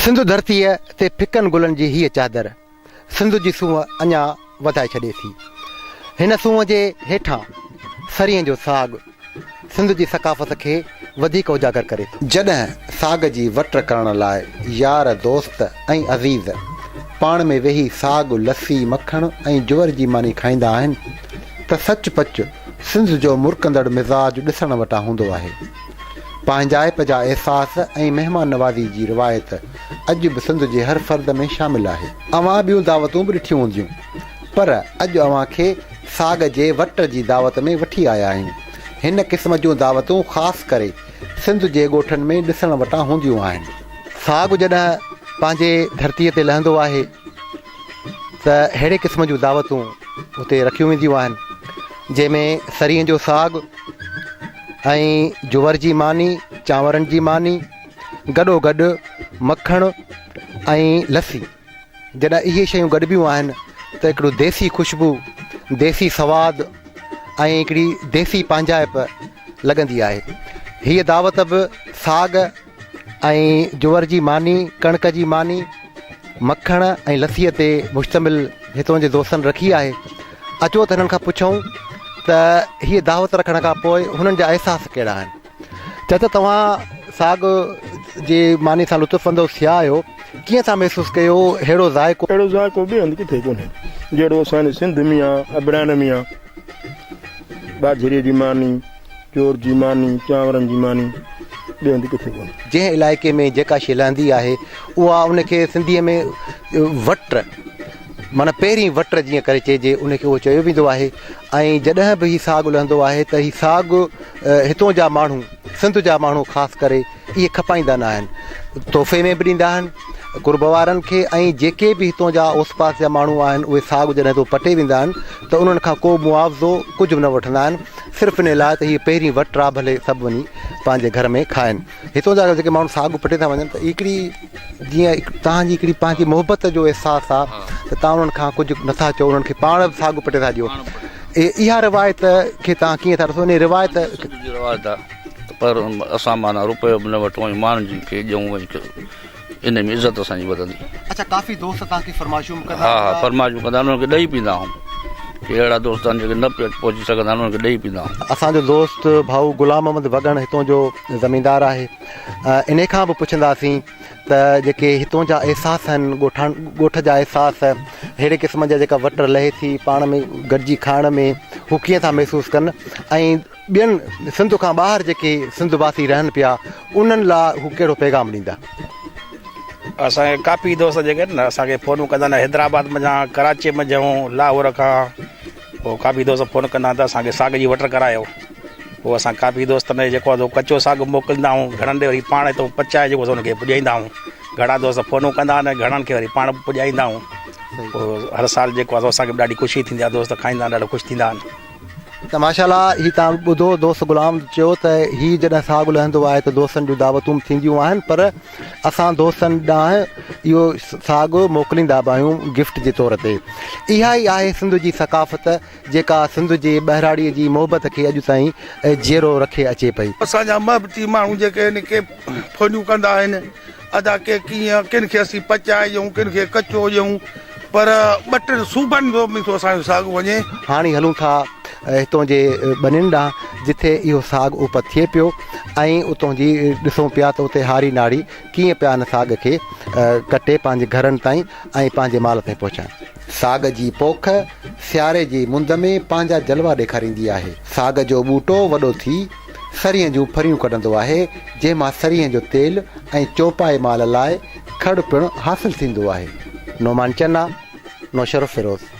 سنڌ ڌرتيء تي ڦڪن گلن جي هيء چادر سنڌ جي سونهن اڃا وڌائي ڇڏي ٿي. هن سونهن جي هيٺان سرينهن جو ساڳ سنڌ جي ثقافت کي وڌيڪ اجاگر ڪري ٿو. جڏهن ساڳ جي وٽ ڪرڻ لاء يار، دوست ۽ عزيز پاڻ ۾ ويهي ساڳ، لسي، مکڻ ۽ جوئر جي ماني کائيندا آهن ته سچ پچ سنڌ جو مرڪندڙ مزاج ڏسڻ وٽان هوندو آهي. پنهنجائپ جا احساس ۽ مهمان نوازي جي روايت اڄ به سنڌ جي هر فرد ۾ شامل آهي. اوهان ٻيون دعوتون به ڏٺيون هونديون پر اڄ اوهان کي ساڳ جي وٽ جي دعوت ۾ وٺي آيا آهيون. هن قسم جون دعوتون خاص ڪري سنڌ جي ڳوٺن ۾ ڏسڻ وٽان هونديون آهن. ساڳ جڏهن پنهنجي ڌرتيء تي لهندو آهي ته ههڙي قسم جون دعوتون اتي رکيون وينديون آهن، جنهن ۾ سرينهن جو ساڳ ۽ جوئر جي ماني، چانورن جي ماني، گڏوگڏ مکڻ ۽ لسي. جڏهن اهي شيون گڏبيون آهن ته هڪڙو ديسي خوشبو، ديسي سواد ۽ هڪڙي ديسي پنهنجائپ لڳندي آهي. هيء دعوت به ساڳ ۽ جوئر جي ماني، ڪڻڪ جي ماني، مکڻ ۽ لسيء تي مشتمل هتون جي دوستن رکي آهي. اچو ته هنن کان پڇون ته هيء دعوت رکڻ کان پوء هنن جا احساس ڪهڙا آهن. چاچا توهان ساڳ جي ماني سان لطف اندوز ٿيا آهيو، ڪيئن ٿا محسوس ڪيو ههڙو ذائقو؟ اهڙو ذائقو ٻئي هنڌ ڪٿي ڪونهي جهڙو اسان جي سنڌ ۾ آ، ابڙان ۾ آ. ٻاجهري جي ماني، چور جي ماني، چانورن جي ماني ٻئي هنڌ ڪٿي ڪونهي. جنهن علائقي ۾ جيڪا شيء لهندي آهي اها ان کي سنڌيء ۾ وٽ معنيٰ پهرين وٽ جيئن ڪري چئجي ان کي اهو چيو ويندو آهي ۽ جڏهن به هي ساڳ لهندو آهي ته هي ساڳ هتون جا ماڻهو سنڌ جا ماڻهو خاص ڪري اهي کپائيندا نه آهن تحفي ۾ به ڏيندا آهن قرب وارن کي ۽ جيڪي به هتون جا اوس پاس جا ماڻهو آهن اهي ساڳ جڏهن هتون پٽي ويندا آهن ته انهن کان ڪو معاوضو ڪجهه به نه وٺندا آهن صرف ان لاء ته هي پهرين وٽ آ ڀلي سڀ وڃي پنهنجي گهر ۾ کائن هتون جا جيڪي ماڻهو ساڳ پٽي ٿا وڃن ته هڪڙي جيئن توهان جي هڪڙي پنهنجي محبت جو احساس آ ته توهان انهن کان ڪجهه نٿا چئو انهن کي پاڻ به ساڳ پٽي ٿا ڏيو اها روايت کي توهان ڪيئن ٿا ڏسو ان روايت جي روايت آ پر اسان معنيٰ روپيو به نه وٺون ۽ ماڻهن جي کي ڏيون ۽ ان ۾ عزت اسان جي وڌندي. اڇا ڪافي دوست توهان کي فرمائشون به ڪندا ها ها فرمائشون ڪندا آهن انهن کي ڏئي پيندا آهيون ڪي اهڙا دوست آهن جيڪي نه پهچي سگهندا آهن انهن کي ڏئي پيندا آهيون. اسان جو دوست ڀائو غلام محمد وڳڻ هتون جو زميندار آهي انهي کان به پڇنداسين ته جيڪي هتون جا احساس آهن ڳوٺاڻ ڳوٺ جا احساس ههڙي قسم جا جيڪا وٽ لهي ٿي پاڻ ۾ گڏجي کائڻ ۾ هو ڪيئن ٿا محسوس ڪن ۽ ٻين سنڌ کان ٻاهر جيڪي سنڌ واسي رهن پيا انهن لا هو ڪهڙو پيغام ڏيندا. اسان کي ڪافي دوست جيڪي آهن نه اسان کي فونون ڪندا آهن حيدرآباد منجهان ڪراچي منجهون لاهور کان پوء ڪافي دوست فون ڪندا آهن ته اسان کي ساڳ جي وٽر ڪرايو پوء اسان ڪافي دوستن کي جيڪو آهي سو ڪچو ساڳ موڪليندا آهيون گهڻن ڏي وري پاڻ هتو پچائي جيڪو سو ان کي پڄائيندا آهيون گهڻا دوست فونون ڪندا آهن گهڻن کي وري پاڻ پڄائيندا آهيون پوء هر سال جيڪو آهي سو اسان کي به ڏاڍي خوشي ٿيندي آهي دوست کائيندا آهن ڏاڍو خوش ٿيندا آهن. ته ماشاء الله هي تان ٻڌو دوست غلام چيو ته هي جڏهن ساڳ لهندو آهي ته دوستن جون دعوتون به ٿينديون آهن پر اسان دوستن ڏانهن اهو ساڳ موڪليندا به آهيون گفٽ جي طور تي اها ئي آهي سنڌ جي ثقافت جيڪا سنڌ جي ٻهراڙي جي محبت کي اڄ تائين جيئرو رکي اچي پئي. اسان جا محبتي ماڻهو جيڪي آهن ڪي فونيون ڪندا آهن ادا ڪي ڪيئن ڪن کي اسين پچائي ڏيون ڪن کي ڪچو ڏيون پر ٻه ٽن صوبن ۾ ٿو اسان جو ساڳ وڃي. هاڻي هلون ٿا هتون جي ٻنين ڏانهن جتي اهو ساڳ اپت ٿئي پيو ۽ اتون جي ڏسون پيا ته اتي هاري ناڙي ڪيئن پيا ان ساڳ کي ڪٽي پنهنجي گهرن تائين ۽ پنهنجي مال تائين پهچائن. ساڳ جي پوک سياري جي مند ۾ پنهنجا جلوا ڏيکاريندي آهي. ساڳ جو ٻوٽو وڏو ٿي سرينهن جون ڦريون ڪڍندو آهي، جنهن مان سرينهن جو تيل ۽ چوپائي مال لاء کڙ پڻ حاصل ٿيندو آهي. نعمان چنا، نوشهروفيروز.